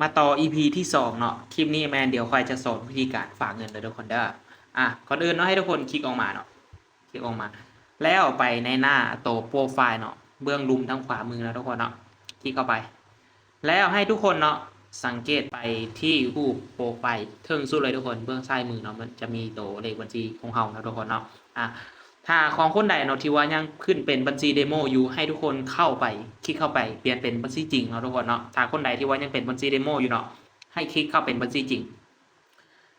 ມາຕໍ່ ອີພີ ທີສອງເນາະ. ຄລິບນີ້ແມ່ນດຽວຂ້ອຍຈະສອນວິທີການຝາກເງິນເດີທຸກຄົນເດີ. ອາ ກ່ອນອື່ນເນາະ ໃຫ້ທຸກຄົນຄລິກອອກມາເນາະ ຄລິກອອກມາ ແລ້ວໄປໃນໜ້າໂຕໂປຣໄຟລ໌ເນາະ ເບື້ອງລຸ່ມທາງຂວາມືເນາະທຸກຄົນເນາະ ຄລິກເຂົ້າໄປ. ແລ້ວໃຫ້ທຸກຄົນເນາະ ສັງເກດໄປທີ່ຮູບໂປຣໄຟລ໌ເທິງສຸດເລີຍທຸກຄົນ ເບື້ອງຊ້າຍມືເນາະ ມັນຈະມີໂຕເລກບັນຊີຂອງເຮົາເນາະທຸກຄົນເນາະ. ອາ ຖ້າຂອງຄົນໃດເນາະທີ່ວ່າຍັງຂຶ້ນເປັນບັນຊີເດໂມຢູ່ ໃຫ້ທຸກຄົນເຂົ້າໄປ ຄລິກເຂົ້າໄປປ່ຽນເປັນບັນຊີຈິງເນາະທຸກຄົນເນາະ. ຖ້າຄົນໃດທີ່ວ່າຍັງເປັນບັນຊີເດໂມຢູ່ເນາະ ໃຫ້ຄລິກເຂົ້າເປັນບັນຊີຈິງ.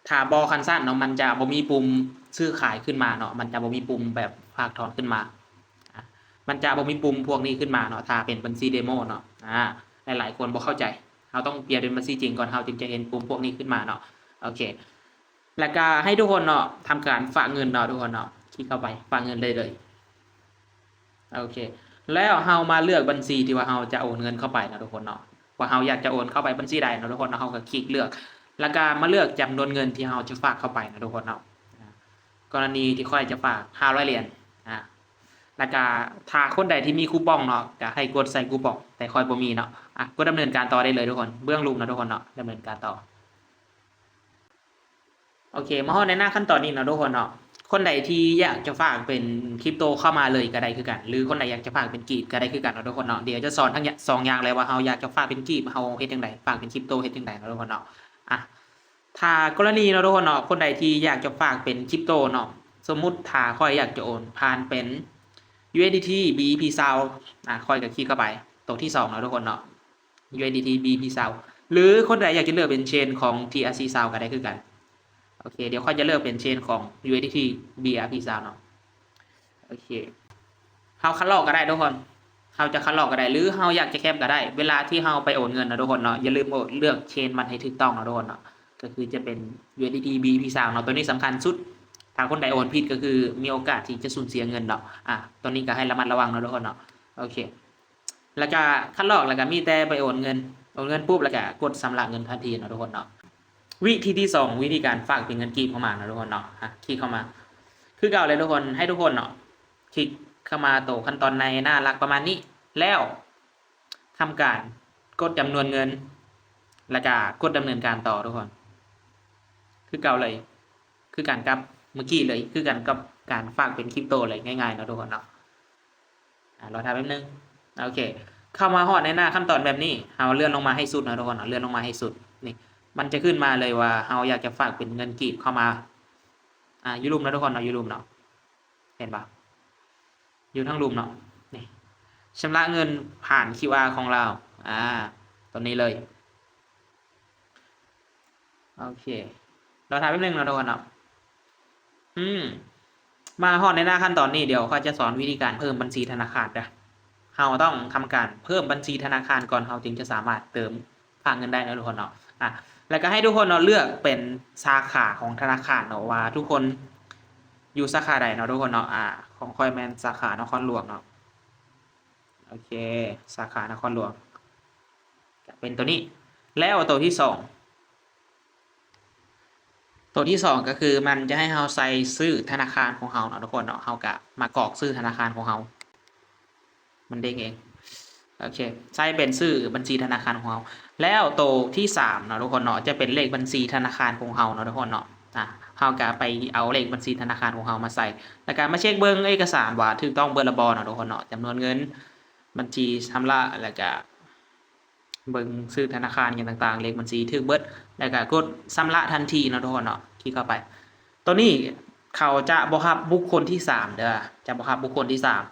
ຖ້າບໍ່ຄັນຊັ້ນເນາະ ມັນຈະບໍ່ມີປຸ່ມຊື້ຂາຍຂຶ້ນມາເນາະ ມັນຈະບໍ່ມີປຸ່ມແບບຝາກຖອນຂຶ້ນມາ ອາ ມັນຈະບໍ່ມີປຸ່ມພວກນີ້ຂຶ້ນມາເນາະ ຖ້າເປັນບັນຊີເດໂມເນາະ. ອາ ຫຼາຍໆຄົນບໍ່ເຂົ້າໃຈ ເຮົາຕ້ອງປ່ຽນເປັນບັນຊີຈິງກ່ອນ ເຮົາຈຶ່ງຈະເຫັນປຸ່ມພວກນີ້ຂຶ້ນມາເນາະ. ໂອເຄ ແລ້ວກະໃຫ້ທຸກຄົນເນາະ ທຳການຝາກເງິນເນາະທຸກຄົນເນາະ ຄລິກເຂົ້າໄປຝາກເງິນໄດ້ເລີຍ. ໂອເຄ ແລ້ວເຮົາມາເລືອກບັນຊີທີ່ວ່າເຮົາຈະໂອນເງິນເຂົ້າໄປເນາະທຸກຄົນເນາະ ວ່າເຮົາຢາກຈະໂອນເຂົ້າໄປບັນຊີໃດເນາະທຸກຄົນເນາະ. ເຮົາກໍຄລິກເລືອກ ແລ້ວກໍມາເລືອກຈຳນວນເງິນທີ່ເຮົາຈະຝາກເຂົ້າໄປເນາະທຸກຄົນເນາະ. ອາ ກໍລະນີທີ່ຂ້ອຍຈະຝາກຫ້າຮ້ອຍຫຼຽນ ອາ ແລ້ວກໍຖ້າຄົນໃດທີ່ມີຄູປອງເນາະ ກໍໃຫ້ກົດໃສ່ຄູປອງ ແຕ່ຂ້ອຍບໍ່ມີເນາະ. ອາ ກົດດຳເນີນການຕໍ່ໄດ້ເລີຍທຸກຄົນ ເບື້ອງລຸ່ມເນາະທຸກຄົນເນາະ ດຳເນີນການຕໍ່. ໂອເຄ ມາຮອດໃນໜ້າຂັ້ນຕອນນີ້ເນາະທຸກຄົນເນາະ. ຄົນໃດທີ່ຢາກຈະຝາກເປັນຄຣິບໂຕເຂົ້າມາເລີຍກໍໄດ້ຄືກັນ ຫຼືຄົນໃດຢາກຈະຝາກເປັນກີບກໍໄດ້ຄືກັນເນາະທຸກຄົນເນາະ. ດຽວຈະສອນທັງສອງຢ່າງເລີຍວ່າເຮົາຢາກຈະຝາກເປັນກີບ ເຮົາເຮັດຈັ່ງໃດ ຝາກເປັນຄຣິບໂຕເຮັດຈັ່ງໃດເນາະທຸກຄົນເນາະ. ອາ ຖ້າກໍລະນີເນາະທຸກຄົນເນາະ ຄົນໃດທີ່ຢາກຈະຝາກເປັນຄຣິບໂຕເນາະ ສົມມຸດຖ້າຂ້ອຍຢາກຈະໂອນຜ່ານເປັນ ຢູເອສດີທີ ບີອີພີຊາວ ອາ ຂ້ອຍກໍຄລິກເຂົ້າໄປໂຕທີສອງເນາະທຸກຄົນເນາະ ຢູເອສດີທີ ບີອີພີຊາວ ຫຼືຄົນໃດຢາກຈະເລືອກເປັນເຊນຂອງ ທີອາຊີຊາວ ກໍໄດ້ຄືກັນ. ໂອເຄ ດຽວຂ້ອຍຈະເລືອກເປັນເຊນຂອງ ຢູເອສດີທີ ບີອາພີຊາວ ເນາະ. ໂອເຄ ເຮົາຄັດລອກກໍໄດ້ທຸກຄົນ ເຮົາຈະຄັດລອກກໍໄດ້ ຫຼືເຮົາຢາກຈະແຄັບກໍໄດ້. ເວລາທີ່ເຮົາໄປໂອນເງິນເນາະທຸກຄົນເນາະ ຢ່າລືມໂອນ ເລືອກເຊນມັນໃຫ້ຖືກຕ້ອງເນາະທຸກຄົນເນາະ ກໍຄືຈະເປັນ ຢູເອສດີທີ ບີອີພີຊາວ ເນາະ. ໂຕນີ້ສຳຄັນສຸດ ຖ້າຄົນໃດໂອນຜິດກໍຄືມີໂອກາດທີ່ຈະສູນເສຍເງິນເນາະ. ອາ ໂຕນີ້ກໍໃຫ້ລະມັດລະວັງເນາະທຸກຄົນເນາະ. ໂອເຄ ແລ້ວກະຄັດລອກ ແລ້ວກະມີແຕ່ໄປໂອນເງິນ ໂອນເງິນປຸບ ແລ້ວກະກົດຊຳລະເງິນທັນທີເນາະທຸກຄົນເນາະ. ວິທີທີສອງ ວິທີການຝາກເປັນເງິນກີບເຂົ້າມາເນາະທຸກຄົນເນາະ. ອາ ຄລິກເຂົ້າມາ ຄືເກົ່າເລີຍທຸກຄົນ ໃຫ້ທຸກຄົນເນາະ ຄລິກເຂົ້າມາໂຕຂັ້ນຕອນໃນໜ້າຫຼັກປະມານນີ້ ແລ້ວທຳການກົດຈຳນວນເງິນ ແລ້ວກະກົດດຳເນີນການຕໍ່ທຸກຄົນ ຄືເກົ່າເລີຍ ຄືກັນກັບມື້ກີ້ເລີຍ ຄືກັນກັບການຝາກເປັນຄຣິບໂຕເລີຍ ງ່າຍໆເນາະທຸກຄົນເນາະ. ອາ ລໍຖ້າແປັບໜຶ່ງ ໂອເຄ ເຂົ້າມາຮອດໃນໜ້າຂັ້ນຕອນແບບນີ້ ເຮົາເລື່ອນລົງມາໃຫ້ສຸດເນາະທຸກຄົນເນາະ ເລື່ອນລົງມາໃຫ້ສຸດ ນີ້ ມັນຈະຂຶ້ນມາເລີຍວ່າເຮົາຢາກຈະຝາກເປັນເງິນກີບເຂົ້າມາ ອາ ຢູ່ລຸ່ມເນາະທຸກຄົນເນາະ ຢູ່ລຸ່ມເນາະ ເຫັນບໍ່ ຢູ່ທາງລຸ່ມເນາະ ນີ້ ຊຳລະເງິນຜ່ານຄິວອາຂອງລາວ ອາ ຕົວນີ້ເລີຍ. ໂອເຄ ລໍຖ້າແປັບໜຶ່ງເນາະທຸກຄົນເນາະ. ອືມ ມາຮອດໃນໜ້າຂັ້ນຕອນນີ້ ດຽວຂ້ອຍຈະສອນວິທີການເພີ່ມບັນຊີທະນາຄານເດີ. ເຮົາຕ້ອງທຳການເພີ່ມບັນຊີທະນາຄານກ່ອນ ເຮົາຈຶ່ງຈະສາມາດເຕີມຝາກເງິນໄດ້ເນາະທຸກຄົນເນາະ. ອາ ແລ້ວກໍໃຫ້ທຸກຄົນເນາະ ເລືອກເປັນສາຂາຂອງທະນາຄານເນາະ ວ່າທຸກຄົນຢູ່ສາຂາໃດເນາະທຸກຄົນເນາະ. ອາ ຂອງຂ້ອຍແມ່ນສາຂານະຄອນຫຼວງເນາະ. ໂອເຄ ສາຂານະຄອນຫຼວງ ຈະເປັນໂຕນີ້ ແລ້ວໂຕທີສອງ ໂຕທີສອງກໍຄືມັນຈະໃຫ້ເຮົາໃສ່ຊື່ທະນາຄານຂອງເຮົາເນາະທຸກຄົນເນາະ. ເຮົາກະມາກອກຊື່ທະນາຄານຂອງເຮົາ ມັນເດ້ງເອງ. ໂອເຄ ໃສ່ເປັນຊື່ບັນຊີທະນາຄານຂອງເຮົາ ແລ້ວໂຕທີສາມເນາະທຸກຄົນເນາະ ຈະເປັນເລກບັນຊີທະນາຄານຂອງເຮົາເນາະທຸກຄົນເນາະ. ອາ ເຮົາກະໄປເອົາເລກບັນຊີທະນາຄານຂອງເຮົາມາໃສ່ ແລ້ວກະມາເຊັກເບິ່ງເອກະສານວ່າຖືກຕ້ອງເບິດລະບໍ່ເນາະທຸກຄົນເນາະ. ຈຳນວນເງິນ ບັນຊີຊຳລະ ແລ້ວກະເບິ່ງຊື່ທະນາຄານຫຍັງຕ່າງໆ ເລກບັນຊີຖືກເບິດ ແລ້ວກະກົດຊຳລະທັນທີເນາະທຸກຄົນເນາະ. ຄລິກເຂົ້າໄປ ໂຕນີ້ເຂົາຈະບໍ່ຮັບບຸກຄົນທີສາມເດີ ຈະບໍ່ຮັບບຸກຄົນທີສາມ.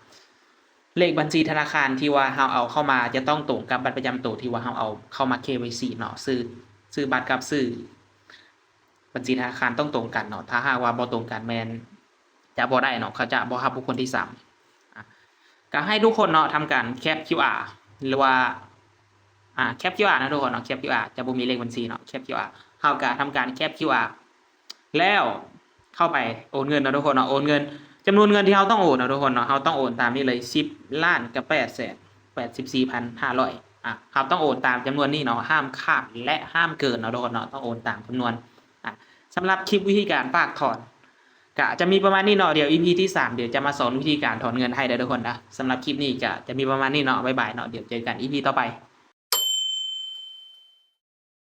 ເລກບັນຊີທະນາຄານທີ່ວ່າເຮົາເອົາເຂົ້າມາຈະຕ້ອງຕົງກັບບັດປະຈຳໂຕທີ່ວ່າເຮົາເອົາເຂົ້າມາ ເຄວາຍຊີ ເນາະ ຊື່ ຊື່ບັດກັບຊື່ບັນຊີທະນາຄານຕ້ອງຕົງກັນເນາະ. ຖ້າຫາກວ່າບໍ່ຕົງກັນແມ່ນຈະບໍ່ໄດ້ເນາະ ເຂົາຈະບໍ່ຮັບບຸກຄົນທີສາມ. ອາ ກໍໃຫ້ທຸກຄົນເນາະ ທຳການແຄັບຄິວອາ ຫຼືວ່າ ອາ ແຄັບຄິວອາເນາະທຸກຄົນເນາະ ແຄັບຄິວອາ ຈະບໍ່ມີເລກບັນຊີເນາະ ແຄັບຄິວອາ. ເຮົາກໍທຳການແຄັບຄິວອາ ແລ້ວເຂົ້າໄປໂອນເງິນເນາະທຸກຄົນເນາະ ໂອນເງິນ ຈຳນວນເງິນທີ່ເຮົາຕ້ອງໂອນເນາະທຸກຄົນເນາະ ເຮົາຕ້ອງໂອນຕາມນີ້ເລີຍ ສິບລ້ານກັບແປດແສນແປດສິບສີ່ພັນຫ້າຮ້ອຍ. ອາ ເຮົາຕ້ອງໂອນຕາມຈຳນວນນີ້ເນາະ ຫ້າມຂາດ ແລະ ຫ້າມເກີນເນາະທຸກຄົນເນາະ ຕ້ອງໂອນຕາມຈຳນວນ. ອາ ສຳລັບຄລິບວິທີການຝາກຖອນ ກະຈະມີປະມານນີ້ເນາະ ດຽວອີພີທີສາມ ດຽວຈະມາສອນວິທີການຖອນເງິນໃຫ້ເດີທຸກຄົນນະ. ສຳລັບຄລິບນີ້ກະຈະມີປະມານນີ້ເນາະ ບາຍບາຍເນາະ ດຽວເຈີກັນອີພີຕໍ່ໄປ.